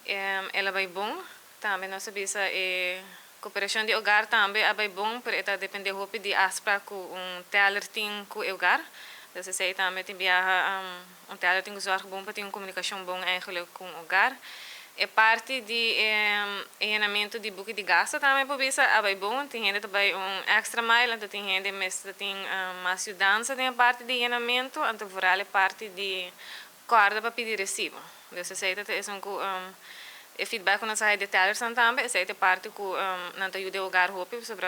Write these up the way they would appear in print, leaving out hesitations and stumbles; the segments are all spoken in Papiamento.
El a bay bon. Tambe nos a bisa e cooperacion di hogar tambe a bay bon, pero e ta depende hopi di afspraak cu un teller tin cu e hogar. Dus esey tambe tin biaha un teller tin cu zorg bon pa tin un comunicacion bon eigenlijk cu un hogar. E parti di e yenamento di buki di gasto tambe por bisa a bay bon. Tin hende ta bay un extra mile, anto tin hende mester tin mas yudansa den e parti di yenamento, anto vooral e parti di corda pa pidi recibo. Dus esey ta esun cu e feedback cu nos a haya di tellers tambe, esey ta e parti cu nan ta yuda e hogar hopi sobre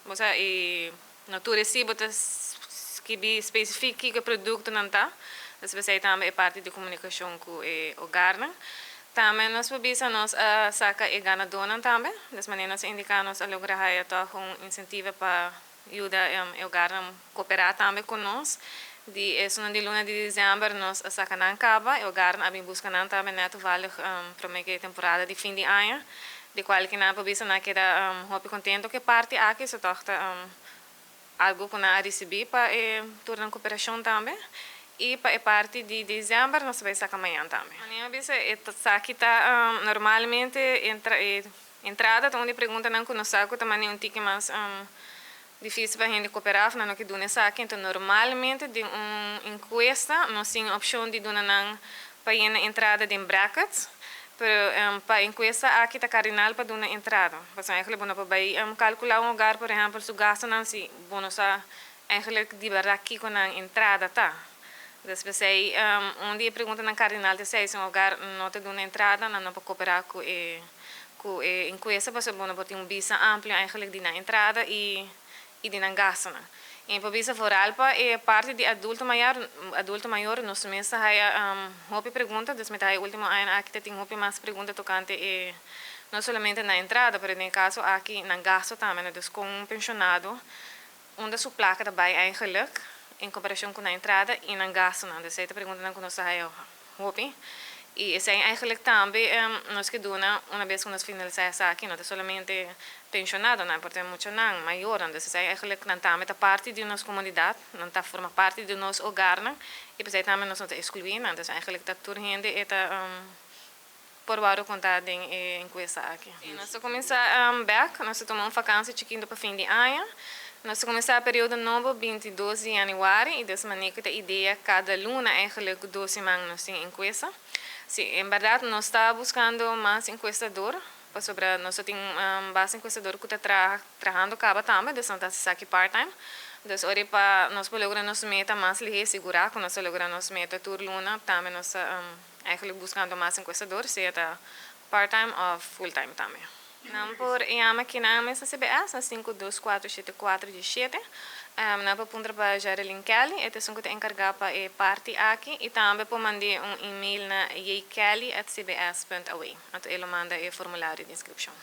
bo e no tur recibo ta skibi specifiek kico e productonan ta. Dus esey tambe e parti di comunicacion cu e hogarnan. Tambe nos por bisa nos a saca e ganadonan tambe. Dus manera nos a indica, nos a logra haya toch un incentivo pa yuda e hogarnan coopera tambe cu nos. Di esun di luna di december nos a saca nan caba. E hogarnan a bin busca nan tambe net toevallig prome cu temporada di fin di aña. Di cual cu nan por bisa nan keda hopi contento cu e parti aki, so toch ta algo cu nan a ricibi pa e tur nan cooperacion tambe. Y pa e parti di december nos ta bay saca mañan tambe. Manera bisa e esaki ta normalmente e entrada ta un di preguntanan cu nos sa cu ta mane un tiki mas dificil pa hende coopera of nan no kier duna esaki. Anto normalmente den un encuesta nos tin opcion di duna nan pa yena entrada den brackets. Pero pa encuesta aki ta cardinal pa duna entrada. Pasobra eigenlijk bo no por bay calcula un hogar, por ehempel, su gastonan si bo no sa eigenlijk di berdad kico nan entrada ta. Dus p'esey un di e preguntanan cardinal ta esey: si un hogar no ta duna entrada, nan no por coopera cu e encuesta, pasobra bo no por tin un bista amplio eigenlijk di nan entrada y di nan gastonan. Y por bisa vooral pa e parti di adulto mayor nos mes ta haya hopi pregunta, dus mi ta haya ultimo aña aki ta tin hopi mas pregunta tocante e no solamente na entrada, pero den caso aki nan gasto tambe, dus con un pensionado unda su placa ta bay eigenlijk en comparacion cu nan entrada y nan gastonan. Dus esey ta preguntanan cu nos ta haya hopi. Y esey eigenlijk tambe nos kier duna unabes cu nos finalisa esaki, no ta solamente pensionadonan, por tin muchanan mayornan. Dus esey eigenlijk nan tambe ta parti di nos comunidad, nan ta forma parti di nos hogarnan y p'esey tambe nos no ta exclui nan. Dus eigenlijk ta tur hende e ta por wordo conta den e encuesta aki. Y nos ta cuminsa back, nos ta tuma un vakantie chikito pa fin di aña. Nos ta cuminsa periodo nobo 22 di januari y dus manera cu ta idea, cada luna eigenlijk 2 siman nos tin encuesta. Si, en berdad nos ta buscando mas encuestador, pasobra nos tin basta encuestador cu ta trahando caba tambe, dus nan ta esaki part-time. Dus ora pa nos por logra nos meta mas lihe, sigura cu nos logra nos meta tur luna, tambe nos ta eigenlijk buscando mas encuestador, sea ta part-time of full-time tambe. Nan por yama aki na mesa CBS na 5247417. Nan por puntra pa Geraldine Kelly, e ta esun cu ta encarga pa e parti aki, y tambe por manda un e-mail na jkelly@cbs.aw. Anto e lo manda e formulario di inscripcion.